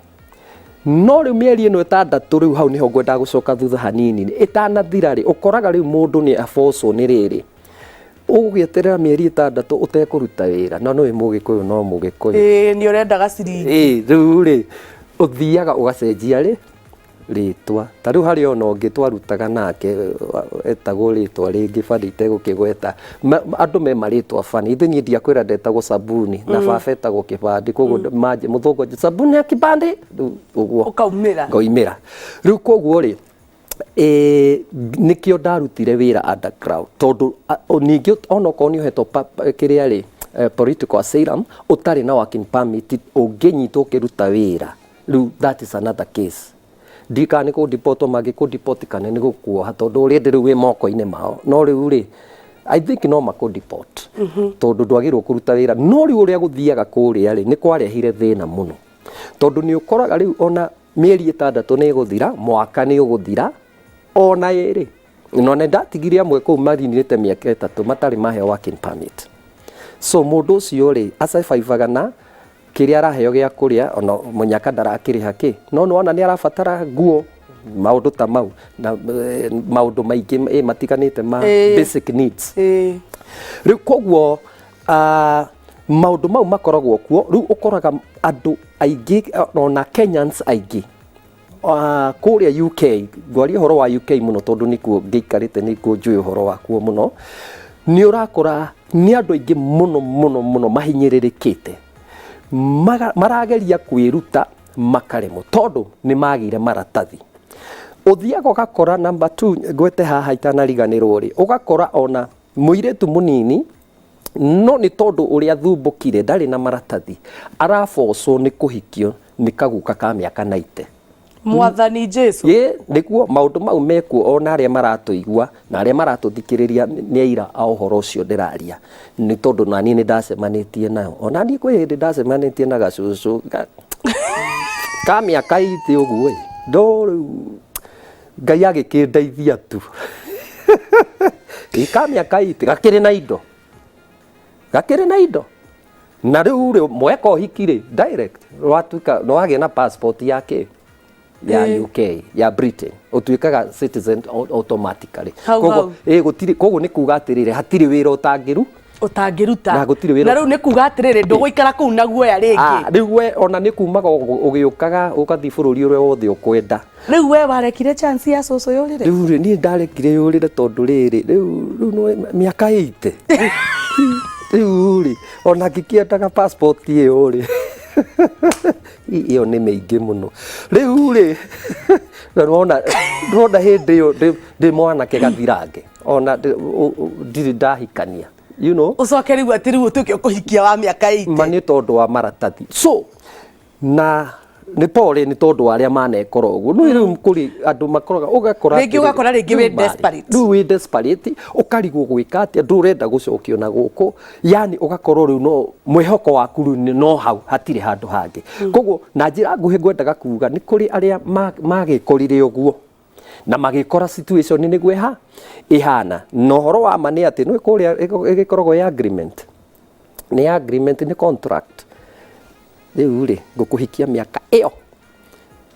S3: No rĩu mĩeri ĩno 6, rĩu hau nĩho ngwendaga gũcoka thutha hanini, ĩtanathira rĩ, ũkoraga rĩu mũndũ nĩ abocwo nĩ rĩrĩ, ũgũgĩeterera mĩeri 6 ũtekũruta wĩra, na nĩũĩ Mũgĩkũyũ no Mũgĩkũyũ.
S2: Ĩĩ, nĩ ũrendaga ciringi.
S3: Ĩĩ, rĩu rĩ, ũthiaga ũgacenjia rĩ rĩtwa. Ta rĩu harĩ ona ũngĩ twarutaga nake, etagwo rĩtwa rĩngĩ bani itegũkĩgweta. Andũ me marĩtwa bani. Ithe niĩ ndiakwĩra ndetagwo Sabuni na baba etagwo Kĩbandĩ, koguo manjĩ mũthũngũ anjĩ Sabuni ya Kĩbandĩ. Rĩu ũguo
S2: ũkaumĩra.
S3: Ngoimĩra. Rĩu koguo rĩ, nĩkĩo ndarutire wĩra underground, tondũ ningĩ onokorwo nĩ ũhetwo kĩrĩa rĩ, political asylum, ũtarĩ na working permit, ũngĩnyitwo ũkĩruta wĩra, rĩu that is another case. Ndikana nĩ kũndipotwo, mangĩkũndipoti kana nĩ gũkuoha, tondũ already rĩu wĩ moko-inĩ mao. No rĩu rĩ, I think no makũdeport tondũ ndwagĩrĩirwo kũruta wĩra. No rĩu ũrĩa gũthiaga kũrĩa rĩ, nĩ kwarehire thĩna mũno, tondũ nĩ ũkoraga rĩu ona mĩeri 6 nĩ ĩgũthira, mwaka nĩ ũgũthira, ona 2. No nĩ ndatigire amwe kũu marinĩte mĩaka 3 matarĩ maheo working permit. So mũndũ ũcio rĩ, asurvivaga na kĩrĩa araheo gĩa kũrĩa, ona mũnyaka ndarakĩrĩha kĩ, no nĩ wona nĩ arabatara nguo, maũndũ ta mau na maũndũ maingĩ matiganĩte ma basic needs. Rĩu koguo maũndũ mau makoragwo kuo. Rĩu ũkoraga andũ aingĩ, ona Kenyans aingĩ kũrĩa UK, ngwaria ũhoro wa UK mũno tondũ nĩkuo ngĩikarĩte, nĩkuo njũĩ ũhoro wakuo mũno, nĩ ũrakora nĩ andũ aingĩ mũno mũno mũno mahinyĩrĩrĩkĩte. Marageria kwĩruta makaremwo tondũ nĩ magire maratathi. Ũthiaga ũgakora, number 2 ngwete haha itanariganĩrwo rĩ, ũgakora ona mũirĩtu mũnini No nĩ tondũ ũrĩa thumbũkire ndarĩ na maratathi, arabocwo nĩ kũhikio nĩ kaguka ka mĩaka 90.
S2: Mwathani Jesu.
S3: Ĩ nĩguo maũndũ mau mekuo, ona arĩa maratũigua na arĩa maratũthikĩrĩria nĩ aira a ũhoro ũcio ndĩraria, nĩ tondũ naniĩ nĩ ndacemanĩtie nao. Ona niĩ kwĩ hĩndĩ ndacemanĩtie na gacũcũ ka mĩaka 80 ũguo ĩ, no rĩu Ngai agĩkĩndeithia tu. Ĩ ka mĩaka 80 gakĩrĩ na indo, gakĩrĩ na indo, na rĩu rĩ mweka ũhiki rĩ direct watuĩka nĩ wagĩa na passport ya kĩ ya UK, ya Britain, ũtuĩkaga citizen automatically.
S2: Hau,
S3: Koguo
S2: hau.
S3: ĩ gũtirĩ, koguo nĩ kuga atĩrĩrĩ, hatirĩ wĩra ũtangĩru
S2: Ũtangĩruta.
S3: Na gũtirĩ wĩra.
S2: Na rĩu nĩ kuga atĩrĩrĩ, ndũgũikara kũu na guoya rĩngĩ.
S3: Ah, rĩu we ona nĩ kumaga ũgĩũkaga ũgathiĩ bũrũri ũrĩa wothe ũkwenda.
S2: Rĩu we warekire chance ya cũcũ yũrĩre?
S3: Rĩu rĩ niĩ ndarekire yũrĩre tondũ rĩrĩ rĩu nĩ mĩaka 80 rĩu rĩ, ona ngĩkĩendaga passport ĩyo rĩ, ĩyo nĩ mĩingĩ mũno rĩu rĩ, na nĩwona ndĩrona hĩndĩ ĩyo ndĩ mwanake gathirange, ona ndirĩ ndahikania, you know.
S2: Ũcoke rĩu atĩ rĩu ũtuĩke ũkũhikia wa mĩaka 80.
S3: Ma nĩ tondũ wa maratathi. So na nĩ pole nĩ tondũ wa arĩa manekora ũguo. No rĩu kũrĩ andũ makoraga, ũgakora
S2: Rĩngĩ ũgakora rĩngĩ wĩ
S3: rĩu marĩ.
S2: desperate.
S3: Rĩu wĩ desperate, ũkarigwo gwĩka atĩa, ndũrenda gũcokio na gũkũ, yani ũgakorwo rĩu no mwĩhoko waku rĩu nĩ no hau, hatirĩ handũ hangĩ. Koguo na njĩra nguhĩ ngwendaga kuga nĩ kũrĩ arĩa magĩkorire ũguo na magĩkora situation nĩguo ĩhana. Na ũhoro wa ma nĩ atĩ nĩ kũrĩa ĩgĩkoragwo ya agreement, nĩ agreement, nĩ contract. Rĩu rĩ ngũkũhikia mĩaka ĩyo,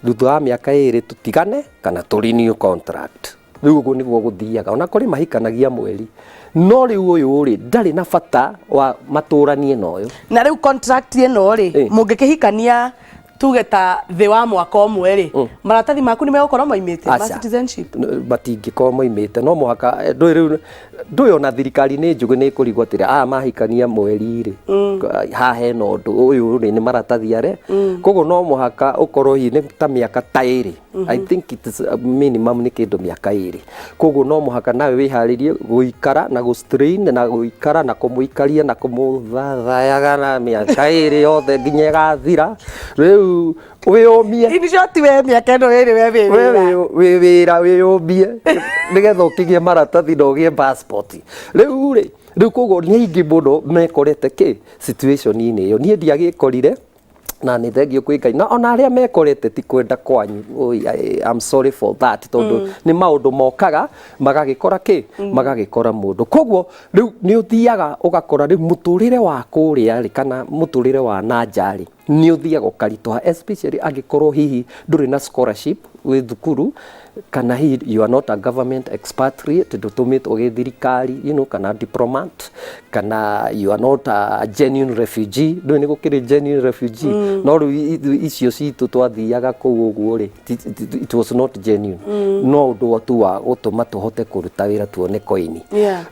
S3: thutha wa mĩaka 2 tũtigane kana tũ renew contract. Rĩu ũguo nĩguo gũthiaga. Ona kũrĩ mahikanagia mweri, no rĩu ũyũ rĩ ndarĩ na bata wa matũranie na ũyũ.
S2: Na rĩu contract ĩno rĩ, mũngĩkĩhikania tuge ta thĩ wa mwaka ũmwe rĩ, maratathi maku nĩ megũkorwo maimĩte ma
S3: Aca.
S2: citizenship?
S3: Matingĩkorwo moimĩte, no mũhaka ndũĩ rĩu ndũĩ ona thirikari nĩ njũgĩ, nĩ ĩkũrigwo atĩrĩ, aya mahikania mweri rĩ, haha hena ũndũ ũyũ rĩ, nĩ maratathi arĩa. Koguo no mũhaka ũkorwo hihi nĩ ta mĩaka ta 2. I think it is a minimum nĩ kĩndũ mĩaka 2. Koguo no mũhaka nawe wĩharĩrie gũikara na gũ-strain na gũikara na kũmũikaria na kũmũthathayaga na mĩaka 2 yothe nginya ĩgathira. Rĩu wĩyũmie.
S2: In short, we mĩaka ĩno 2 we wĩ
S3: We
S2: wĩra.
S3: wĩ wĩra, wĩyũmie nĩgetha ũkĩgĩe maratathi na ũgĩe passport. Rĩu rĩ, rĩu koguo nĩ aingĩ mũno mekorete kĩ situation-inĩ ĩyo. Niĩ ndiagĩkorire, na nĩ thengio kwĩ Ngai, na ona arĩa mekorete ti kwenda kwanyu. Oi, I'm sorry for that, tondũ nĩ maũndũ mokaga magagĩkora kĩ, magagĩkora mũndũ. Koguo rĩu nĩ ũthiaga ũgakora rĩu mũtũrĩre wa kũrĩa rĩ, kana mũtũrĩre wa na nja rĩ, nĩ ũthiaga ũkaritũha, especially angĩkorwo hihi ndũrĩ na scholarship wĩ thukuru, kana hihi you are not a government expatriate, ndũtũmĩtwo gĩ thirikari, you know, kana diplomat, kana you are not a genuine refugee. Ndũĩ nĩ gũkĩrĩ genuine refugee, no rĩu icio citũ twathiaga kũu ũguo rĩ, it was not genuine, no ũndũ tu wa gũtũma tũhote kũruta wĩra tuone koini.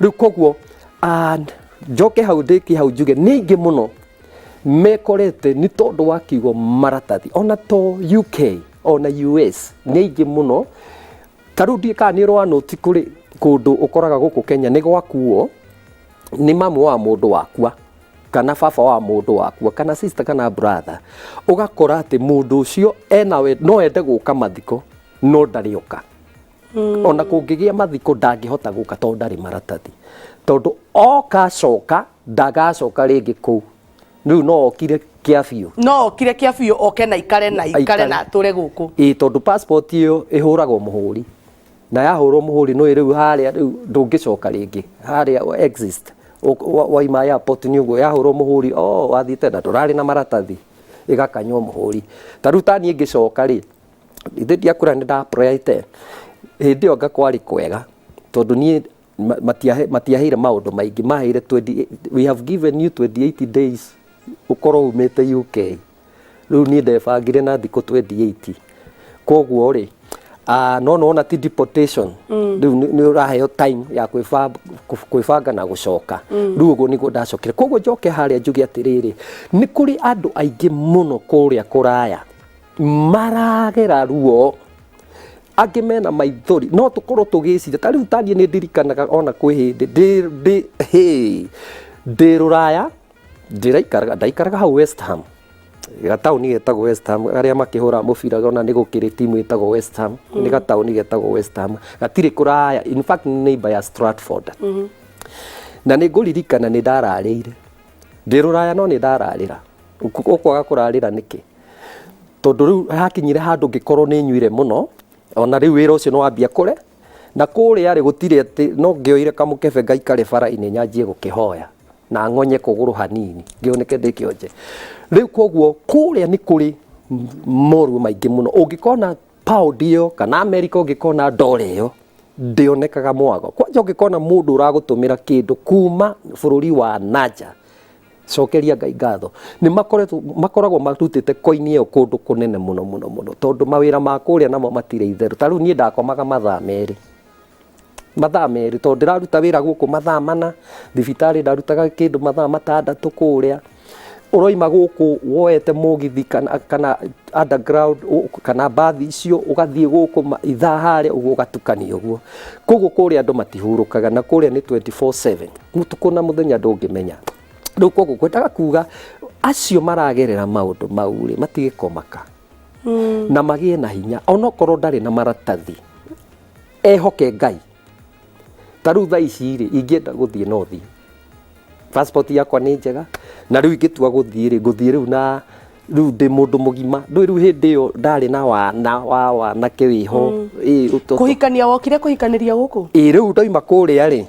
S3: Rĩu koguo and njoke hau ndĩkie hau njuge nĩ aingĩ mũno mekorete nĩ tondũ wa kiugo maratathi, ona to UK ona US nĩ aingĩ mũno. Ta rĩu ndiĩ kana nĩ ũrwanũti kũrĩ kũndũ ũkoraga gũkũ Kenya nĩ gwakuo nĩ mamu wa mũndũ wakua, kana baba wa mũndũ wakua, kana sister kana brother, ũgakora atĩ mũndũ ũcio ena we no ende gũka mathiko no ndarĩoka. Ona kũngĩgĩa mathiko ndangĩhota gũka tondũ ndarĩ maratathi, tondũ oka acoka ndagacoka rĩngĩ kũu. Rĩu no okire kĩa biũ,
S2: No okire kĩa biũ, oke na ikare na ikare
S3: Aikare.
S2: na atũre gũkũ.
S3: Ĩ tondũ passport ĩyo ĩhũragwo mũhũri, na yahũrwo mũhũri nĩ rĩu harĩa rĩu ndũngĩcoka rĩngĩ harĩa exist. Waima airport nĩ ũguo yahũrwo mũhũri, oh, wathiĩte na ndũrarĩ na maratathi, ĩgakanywo mũhũri. Ta rĩu ta niĩ ngĩcoka rĩ, ithe ndiakũra nĩ nda-applyĩte hĩndĩ ĩyo nga kwarĩ kwega, tondũ niĩ matiaheire maũndũ maingĩ, maheire 20, we have given you 28 days ũkorwo umĩte UK. Rĩu niĩ ndebangire na thikũ 28. Koguo rĩ, no nĩwona ti deportation. Rĩu nĩ ũraheo time ya kwĩbanga na gũcoka. Rĩu ũguo nĩguo ndacokire. Koguo njoke harĩa njuge atĩrĩrĩ, nĩ kũrĩ andũ aingĩ mũno kũrĩa kũraya maragera ruo, angĩ mena maithori, no tũkorwo tũgĩciria ta rĩu taniĩ nĩ ndirikanaga ona kwĩ hĩndĩ ndĩ hĩ Ndĩ rũraya ndĩraikaraga, ndaikaraga hau West Ham, gataũni getagwo West Ham, arĩa makĩhũra mũbira ona nĩ gũkĩrĩ timu ĩtagwo West Ham. Nĩ gataũni getagwo West Ham, gatirĩ kũraya, in fact nĩ neighbor ya Stratford. Na nĩ ngũririkana nĩ ndararĩire ndĩ rũraya, no nĩ ndararĩra. Ũkwaga kũrarĩra nĩkĩ? Tondũ rĩu hakinyire handũ ngĩkorwo nĩ nyuire mũno, ona rĩu wĩra ũcio nĩ wambia kũre na kũrĩa rĩ gũtirĩ atĩ no ngĩoire kamũkebe ngaikare bara-inĩ nyanjie gũkĩhoya na ng'onye kũgũrũ hanini ngĩoneke ndĩ kĩonje. Rĩu koguo kũrĩa nĩ kũrĩ moruo maingĩ mũno. Ũngĩkona pound ĩyo kana America, ũngĩkona ndora ĩyo ndĩonekaga mwago. Kwanja ũngĩkona mũndũ ũragũtũmĩra kĩndũ kuma bũrũri wa nanja, cokeria Ngai ngatho. Nĩ makoretwo makoragwo marutĩte koini ĩyo kũndũ kũnene mũno mũno mũno, tondũ mawĩra ma kũrĩa namo matirĩ itherũ. Ta rĩu niĩ ndakomaga mathaa merĩ, mathaa merĩ, tondũ ndĩraruta wĩra gũkũ mathaa 4, thibitarĩ ndarutaga kĩndũ mathaa 6 kũrĩa. Ũroima gũkũ woete mũgithi kana underground kana mbathi icio, ũgathiĩ gũkũ ithaa harĩa ũguo, ũgatukania ũguo. Koguo kũrĩa andũ matihurũkaga, na kũrĩa nĩ 24/7, mũtukũ na mũthenya, ndũngĩmenya. Rĩu koguo ngwendaga kuga acio maragerera maũndũ mau rĩ, matige kũmaka na magĩe na hinya, onokorwo ndarĩ na maratathi, ehoke Ngai. Ta rĩu thaa ici rĩ, ingĩenda gũthiĩ no thiĩ, passport yakwa nĩ njega, na rĩu ingĩtua gũthiĩ rĩ, ngũthiĩ rĩu na rĩu ndĩ mũndũ mũgima. Ndũĩ rĩu hĩndĩ ĩyo ndarĩ na wana wa wanake wĩho. Ĩ,
S2: Kũhikania wokire kũhikanĩria gũkũ?
S3: Ĩ, rĩu ndauma kũrĩa rĩ,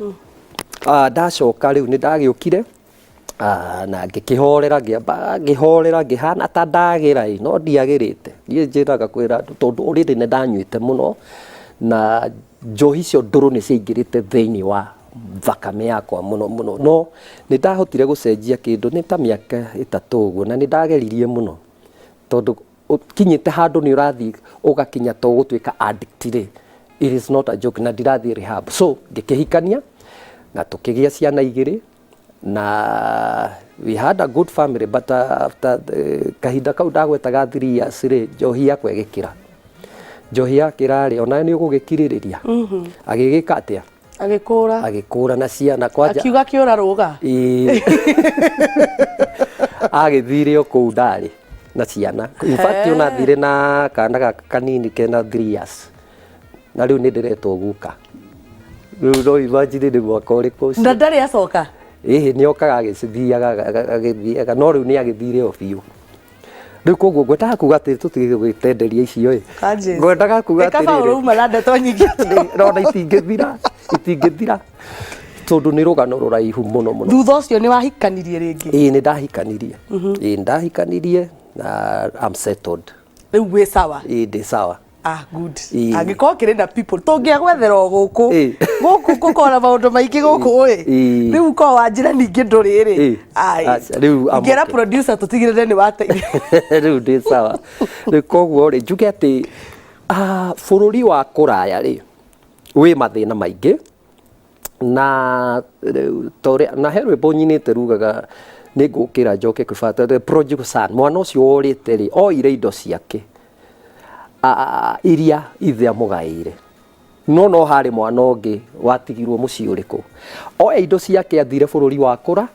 S3: ndacoka rĩu nĩ ndagĩũkire, na ngĩkĩhorera, ngĩamba ngĩhorera, ngĩhana ta ndagĩra ĩ, no ndiagĩrĩte. Niĩ njĩraga kwĩra andũ tondũ already nĩ ndanyuĩte mũno, na njohi icio ndũrũ nĩ ciaingĩrĩte thĩinĩ wa thakame yakwa mũno mũno. No nĩ ndahotire gũcenjia kĩndũ nĩ ta mĩaka 3 ũguo, na nĩ ndageririe mũno, tondũ ũkinyĩte handũ nĩ ũrathiĩ ũgakinya to gũtuĩka addict rĩ, it is not a joke, na ndirathiĩ rehab. So ngĩkĩhikania na tũkĩgĩa ciana 2, na we had a good family, but after kahinda kau ndagwetaga 3 years rĩ, njohi yakwa ĩgĩkĩra. Njohi yakĩra rĩ, onawe nĩ ũgũgĩkirĩrĩria. Agĩgĩka atĩa?
S2: Agĩkũra.
S3: Agĩkũra na ciana kwanja.
S2: Akiuga kĩũra rũga.
S3: Ĩĩ. Agĩthire o kũu ndarĩ na ciana. In fact ona athire na kana gaka kanini kena 3 years, na rĩu nĩ ndĩretwo guka. Rĩu no imagine nĩ mwaka ũrĩkũ ũcio.
S2: Na ndarĩ acoka?
S3: Ĩhĩ, nĩ okaga agĩcithiaga agĩthiaga, no rĩu nĩ agĩthire o biũ. Rĩu koguo ngwendaga kuga atĩ tũtige gwĩtenderia icio ĩ.
S2: Kanjĩci.
S3: Ngwendaga kuga
S2: Ĩ kaba
S3: atĩrĩrĩ.
S2: ũrauma na ndeto nyingĩ.
S3: Rona itingĩthira, itingĩthira, tondũ nĩ rũgano rũraihu mũno mũno.
S2: Thutha ũcio nĩ wahikanirie rĩngĩ?
S3: Ĩĩ, nĩ ndahikanirie. Ĩĩ, nĩ ndahikanirie na I'm settled.
S2: Rĩu wĩ sawa?
S3: Ĩĩ, ndĩ sawa.
S2: Ah, good.
S3: Ĩĩ.
S2: Angĩkorwo kĩrĩ na people tũngĩagwethera o gũkũ. Gũkũ gũkorwo na maũndũ maingĩ gũkũ ĩ. Rĩu korwo wanjĩra ningĩ ndũrĩ rĩ. Ai.
S3: Aca, rĩu I'm
S2: Ingĩra
S3: okay.
S2: producer tũtigĩrĩre nĩ wateithia.
S3: Rĩu ndĩ sawa. Rĩu koguo rĩ, njuge atĩ bũrũri wa kũraya rĩ, wĩ mathĩna maingĩ, na rĩu torĩa na he rwĩmbo nyinĩte rugaga nĩ ngũkĩra njoke kwĩ baba, the prodigal son, mwana ũcio worĩte rĩ, oire indo ciake iria ithe amũgaĩire, no no harĩ mwana ũngĩ watigirwo mũciĩ ũrĩkũ, oya indo ciake athire bũrũri wa kũra.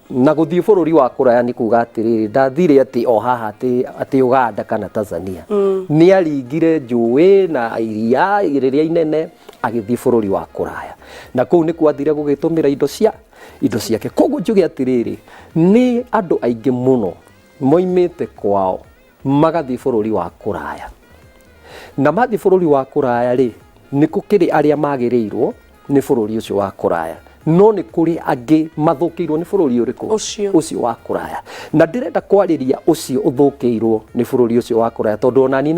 S3: Na gũthiĩ bũrũri wa kũraya nĩ kuga atĩrĩrĩ, ndathire atĩ o haha atĩ Uganda kana Tanzania. Nĩ aringire njũĩ na iria rĩrĩa inene agĩthiĩ bũrũri wa kũraya, na kũu nĩkuo athire gũgĩtũmĩra indo ciake. Koguo njuge atĩrĩrĩ, nĩ andũ aingĩ mũno moimĩte kwao magathiĩ bũrũri wa kũraya, na mathiĩ bũrũri wa kũraya rĩ, nĩ gũkĩrĩ arĩa magĩrĩirwo nĩ bũrũri ũcio wa kũraya, no nĩ kũrĩ angĩ mathũkĩirwo nĩ bũrũri ũrĩkũ?
S2: Ũcio.
S3: Ũcio wa kũraya. Na ndĩrenda kwarĩria ũcio ũthũkĩirwo nĩ bũrũri ũcio wa kũraya, tondũ ona niĩ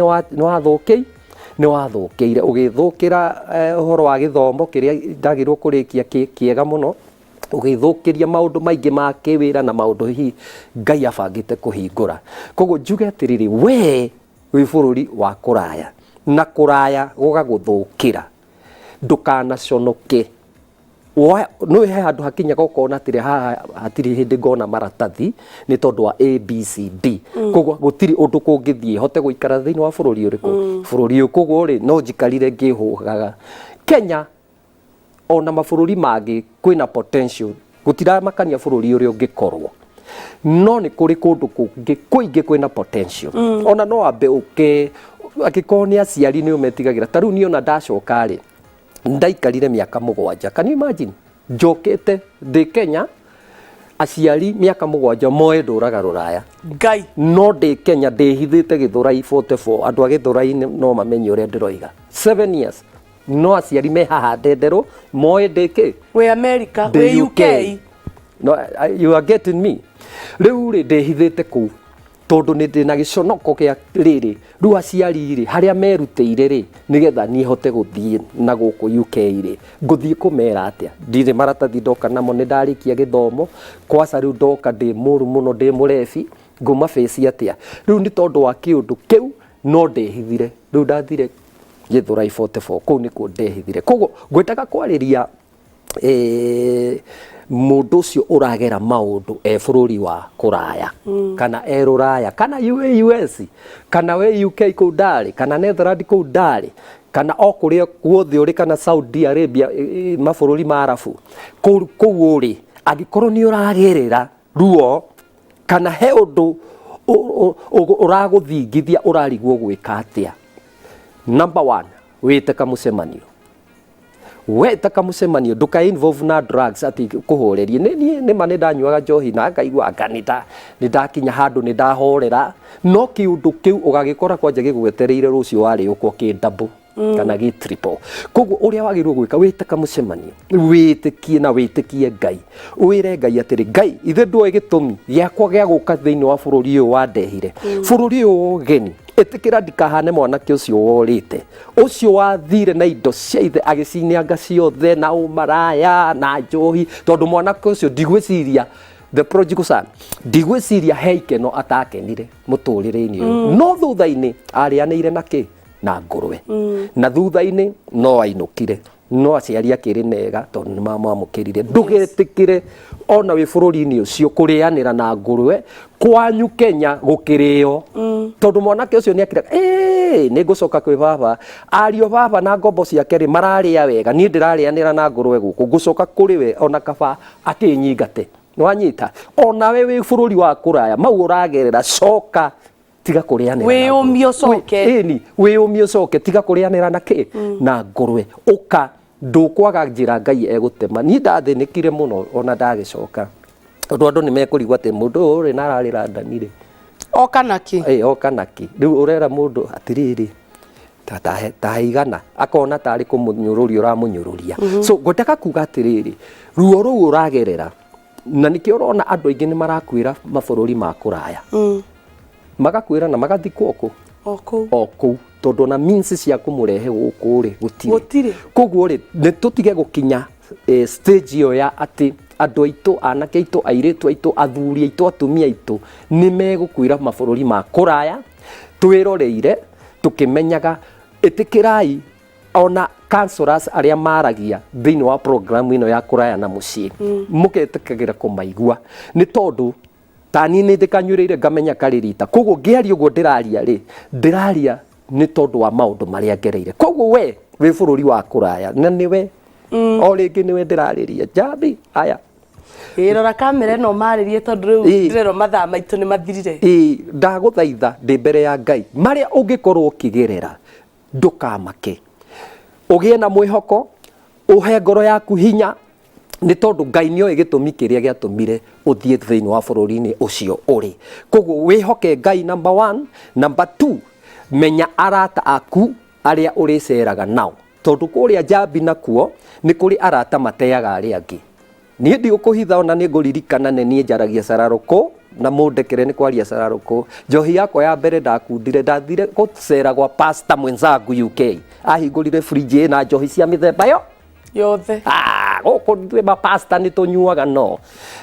S3: nĩ wathũkĩire, ũgĩthũkĩra ũhoro wa gĩthomo kĩrĩa ndagĩrĩirwo kũrĩkia kĩega mũno, ũgĩthũkĩria maũndũ maingĩ ma kĩwĩra na maũndũ hihi Ngai abangĩte kũhingũra. Koguo njuge atĩrĩrĩ, we wĩ bũrũri wa kũraya na kũraya gũgagũthũkĩra, ndũkanaconoke. Nĩ he handũ hakinyaga ũkona atĩrĩ, haha hatirĩ hĩndĩ ngona maratathi nĩ tondũ wa A, B, C, D. Koguo gũtirĩ ũndũ kũngĩthiĩ hote gũikara thĩinĩ wa bũrũri ũrĩkũ, bũrũri ũyũ. Koguo rĩ, no njikarire ngĩhũgaga. Kenya ona mabũrũri mangĩ kwĩna potential. Gũtiramakania bũrũri ũrĩa ũngĩkorwo, no nĩ kũrĩ kũndũ kũngĩ kũingĩ kwĩna potential. Ona no ambe ũke angĩkorwo nĩ aciari nĩ ũmetigagĩra. Ta rĩu niĩ ona ndacoka rĩ, ndaikarire mĩaka 7. Can you imagine, njokete ndĩ Kenya, aciari mĩaka 7 moe ndũraga rũraya?
S2: Ngai.
S3: No ndĩ Kenya ndĩhithĩte Gĩthũrai 44. Andũ a Gĩthũrai no mamenye ũrĩa ndĩroiga. 7 years, no aciari me haha ndenderũ moĩ ndĩ kĩ.
S2: Wĩ America?
S3: Ndĩ
S2: wĩ UK.
S3: No, you are getting me. Rĩu rĩ, ndĩhithĩte kũu tondũ nĩ ndĩna gĩconoko kĩa rĩrĩ. Rĩu aciari rĩ, harĩa merutĩire rĩ, nĩgetha niĩ hote gũthiĩ na gũkũ UK rĩ, ngũthiĩ kũmera atĩa? Ndirĩ maratathi ndoka namo, nĩ ndarĩkia gĩthomo kwaca. Rĩu ndoka ndĩ mũru mũno, ndĩ mũrebi, ngũma face atĩa rĩu? Nĩ tondũ wa kĩũndũ kĩu no ndehithire. Rĩu ndathire Gĩthũrai 44, kũu nĩkuo ndehithire. Koguo ngwendaga kwarĩria mũndũ ũcio ũragera maũndũ e bũrũri wa kũraya, kana e rũraya, kana US, kana we UK kũu ndarĩ, kana Netherland kũu ndarĩ, kana o kũrĩa guothe ũrĩ, kana Saudi Arabia, mabũrũri ma Arabu kũu kũu ũrĩ, angĩkorwo nĩ ũragerera ruo kana he ũndũ ũragũthingithia, ũrarigwo gwĩka atĩa, number one, wĩte kamũcemanio. Weta kamũcemanio, ndũka involve na drugs atĩ kũhorerie. Nĩ niĩ nĩma nĩ ndanyuaga njohi na ngaigua anga nĩ ndakinya handũ nĩ ndahorera, no kĩũndũ kĩu ũgagĩkora kwanja gĩgwetereire rũciũ warĩũkwo kĩ double kana gĩ triple. Koguo ũrĩa wagĩrĩirwo gwĩka, wĩte kamũcemanio, wĩtĩkie na wĩtĩkie Ngai, wĩre Ngai atĩrĩ, "Ngai, ithe ndũĩ gĩtũmi gĩakwa gĩa gũka thĩinĩ wa bũrũri ũyũ wandehire, bũrũri ũyũ wa ũgeni. Ĩtĩkĩra ndikahane mwanake ũcio worĩte, ũcio wathire na indo cia ithe agĩcineanga ciothe na ũmaraya na njohi." Tondũ mwanake ũcio, ndigwĩciria, the prodigal son, ndigwĩciria he ikeno atakenire mũtũrĩre-inĩ ũyũ, no thutha-inĩ arĩanĩire na kĩ? Na ngũrwe. Na thutha-inĩ no ainũkire, no aciari akĩrĩ mega tondũ nĩ mamwamũkĩrire. Ndũgetĩkĩre ona wĩ bũrũri-inĩ ũcio kũrĩanĩra na ngũrwe kwanyu Kenya gũkĩrĩo, tondũ mwanake ũcio nĩ akĩraga, "Ĩĩ, nĩ ngũcoka kwĩ baba, ariũ baba na ngombo ciake rĩ mararĩa wega, niĩ ndĩrarĩanĩra na ngũrwe gũkũ, ngũcoka kũrĩ we, ona kaba akĩnyingate." Nĩwanyita? Onawe wĩ bũrũri wa kũraya, mau ũragerera, coka, tiga kũrĩanĩra na
S2: Wĩyũmie.
S3: ngũrwe.
S2: Ũcoke.
S3: Ĩni, wĩyũmie ũcoke, tiga kũrĩanĩra na kĩ? Na ngũrwe. Ũka, ndũkwaga njĩra Ngai egũtema. Niĩ ndathĩnĩkire mũno ona ndagĩcoka, tondũ andũ nĩ mekũrigwo atĩ mũndũ ũyũ rĩ na ararĩ London rĩ,
S2: oka na kĩ?
S3: Ĩ, oka na kĩ? Rĩu ũrera mũndũ atĩrĩrĩ, tahe 100, akona tarĩ kũmũnyũrũria ũramũnyũrũria. So ngwendaga kuga atĩrĩrĩ, ruo rũu ũragerera, na nĩkĩo ũrona andũ aingĩ nĩ marakwĩra mabũrũri ma kũraya, magakwĩra na magathikwo kũ?
S2: O kũu.
S3: O kũu, tondũ ona means cia kũmũrehe gũkũ rĩ, gũtirĩ.
S2: Gũtirĩ.
S3: Koguo rĩ, nĩ tũtige gũkinya stage ĩyo ya atĩ andũ aitũ, anake aitũ, airĩtu aitũ, athuri aitũ, atumia aitũ nĩ megũkwĩra mabũrũri ma kũraya twĩroreire tũkĩmenyaga. Ĩtĩkĩrai ona counselors arĩa maragia thĩinĩ wa program ĩno ya kũraya na mũciĩ, mũgetĩkagĩra kũmaigua, nĩ tondũ ta niĩ nĩ ndĩkanyuĩrĩire ngamenya karĩ rita. Koguo ngĩaria ũguo ndĩraria rĩ, ndĩraria nĩ tondũ wa maũndũ marĩa ngereire. Koguo we wĩ bũrũri wa kũraya, na nĩwe o rĩngĩ nĩwe ndĩrarĩria, Njambi aya.
S2: Ĩ, rora kamera ĩno marĩrie, tondũ rĩu ndĩrerwo mathaa maitũ nĩ mathirire.
S3: Ĩ, ndagũthaitha ndĩ mbere ya Ngai, marĩa ũngĩkorwo ũkĩgerera, ndũkamake, ũgĩe na mwĩhoko, ũhe ngoro yaku hinya, nĩ tondũ Ngai nĩoĩ gĩtũmi kĩrĩa gĩatũmire ũthiĩ thĩinĩ wa bũrũri-inĩ ũcio ũrĩ. Koguo wĩhoke Ngai, number one. Number two, menya arata aku arĩa ũrĩceraga nao, tondũ kũrĩa Njambi nakuo nĩ kũrĩ arata mateaga arĩa angĩ. Niĩ ndigũkũhitha, ona nĩ ngũririkana, nĩ niĩ njaragia cararũkũ, na mũndekere nĩ kwaria cararũkũ. Njohi yakwa ya mbere ndakundire ndathire gũcera gwa pastor mwenzangu UK, ahingũrire fridge ĩna njohi cia mĩthemba yo
S2: yothe.
S3: Ah, gũkũ ithuĩ mapasta nĩ tũnyuaga. No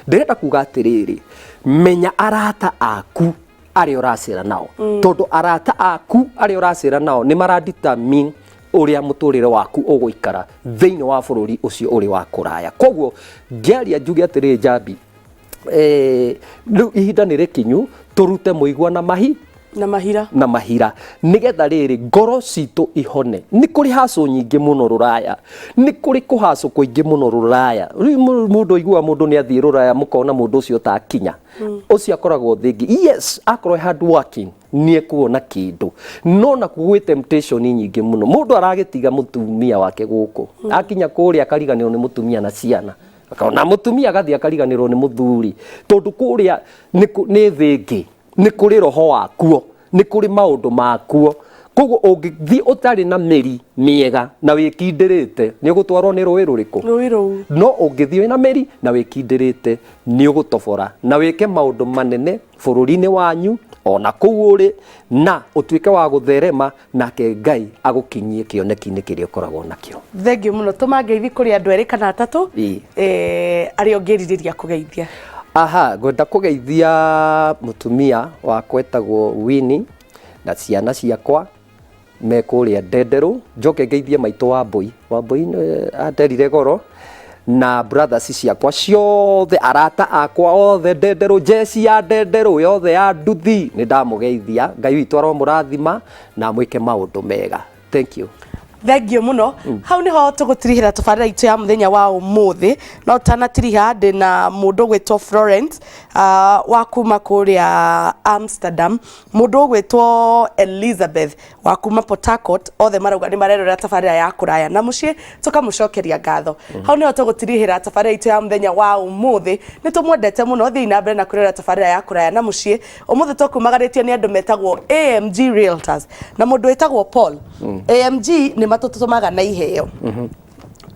S3: ndĩrenda kuga atĩrĩrĩ, menya arata aku arĩa ũracera nao, tondũ arata aku arĩa ũracera nao nĩ maradetermine ũrĩa mũtũrĩre waku ũgũikara thĩinĩ wa bũrũri ũcio ũrĩ wa kũraya. Koguo ngĩaria njuge atĩrĩrĩ, Njambi, rĩu ihinda nĩ rĩkinyu tũrute mũigua na mahi.
S2: Na mahira.
S3: Na mahira nigetha rĩrĩ ngoro citũ ihone. Nĩ kũrĩ hacũ nyingĩ mũno rũraya, nĩ kũrĩ kũhacũ kũingĩ mũno rũraya. Rĩu mũndũ aiguaga mũndũ nĩ athiĩ rũraya, mũkona mũndũ ũcio takinya, ũcio akoragwo thĩ. Yes, akorwo hard working nĩ ekuona kĩndũ, no nakuo gwĩ temptation nyingĩ mũno. Mũndũ aragĩtiga mũtumia wake gũkũ, akinya kũrĩa akariganĩrwo nĩ mũtumia na ciana, akona mũtumia agathiĩ akariganĩrwo nĩ mũthuri, tondũ kũrĩa nĩ thĩ ĩngĩ, nĩ kũrĩ roho wakuo, nĩ kũrĩ maũndũ makuo. Koguo ũngĩthiĩ ũtarĩ na mĩri mĩega na wĩkindĩrĩte, nĩ ũgũtwarwo nĩ rũĩ rũrĩkũ?
S2: Rũĩ rũu.
S3: No ũngĩthiĩ wĩna mĩri na wĩkindĩrĩte, nĩ ũgũtobora na wĩke maũndũ manene bũrũri-inĩ wanyu ona kũu ũrĩ, na ũtuĩke wa gũtherema, nake Ngai agũkinyie kĩoneki-inĩ kĩrĩa ũkoragwo nakĩo.
S2: Thengiũ mũno. Tũma ngeithi kũrĩ andũ erĩ kana atatũ arĩa ũngĩrirĩria kũgeithia.
S3: Aha, ngwenda kũgeithia mũtumia wakwa etagwo Winnie na ciana ciakwa me kũrĩa Ndenderũ. Njoke ngeithie maitũ Wambui. Wambui anderire goro, na brothers ciakwa ciothe, arata akwa othe Ndenderũ, jeci ya Ndenderũ yothe ya nduthi, nĩ ndamũgeithia. Ngai witũ aromũrathima na amwĩke maũndũ mega. Thank you.
S2: Thengiũ mũno. Hau niho tũgũtirihĩra tabarĩra itũ ya mũthenya wa ũmũthĩ. No tanatirihĩra, ndĩna mũndũ ũgwĩtwo Florence wa kuma kũrĩa Amsterdam, mũndũ ũgwĩtwo Elizabeth wa kuma Port Harcourt, othe marauga nĩ marerorera tabarĩra ya kũraya na mũciĩ, tũkamũcokeria ngatho. Hau niho tũgũtirihĩra tabarĩra itũ ya mũthenya wa ũmũthĩ. Nĩ tũmwendete mũno. Thiĩi na mbere na kwĩrorera tabarĩra ya kũraya na mũciĩ. Ũmũthĩ tũkumagarĩtio nĩ andũ metagwo AMG Realtors na mũndũ wĩtagwo Paul. AMG nĩ matũtũmaga na iheo.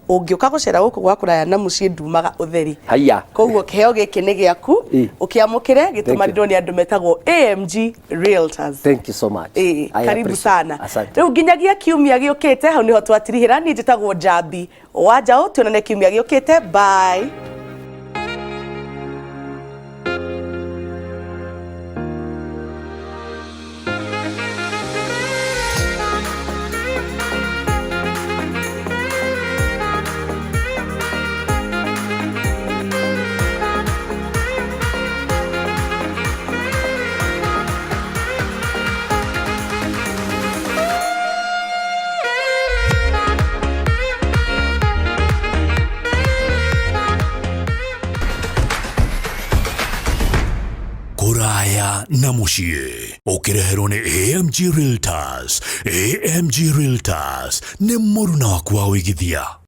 S2: Ũngĩũka gũcera gũkũ gwa kũraya na mũciĩ, ndumaga ũtheri.
S3: Haiya.
S2: Koguo kĩheo gĩkĩ nĩ gĩaku, ũkĩamũkĩre, gĩtũmanĩrwo nĩ andũ metagwo AMG Realtors.
S3: Thank you so much.
S2: I karibu
S3: appreciate.
S2: sana.
S3: Asante.
S2: Rĩu nginyagia kiumia gĩũkĩte, hau niho twatirihĩra. Niĩ njĩtagwo Njambi wa Njaũ. Tuonane kiumia gĩũkĩte. Bye.
S1: Kuraya na muciĩ ũkĩreherwo nĩ AMG Realtors. AMG Realtors nĩ mũruna waku wa ũigithia.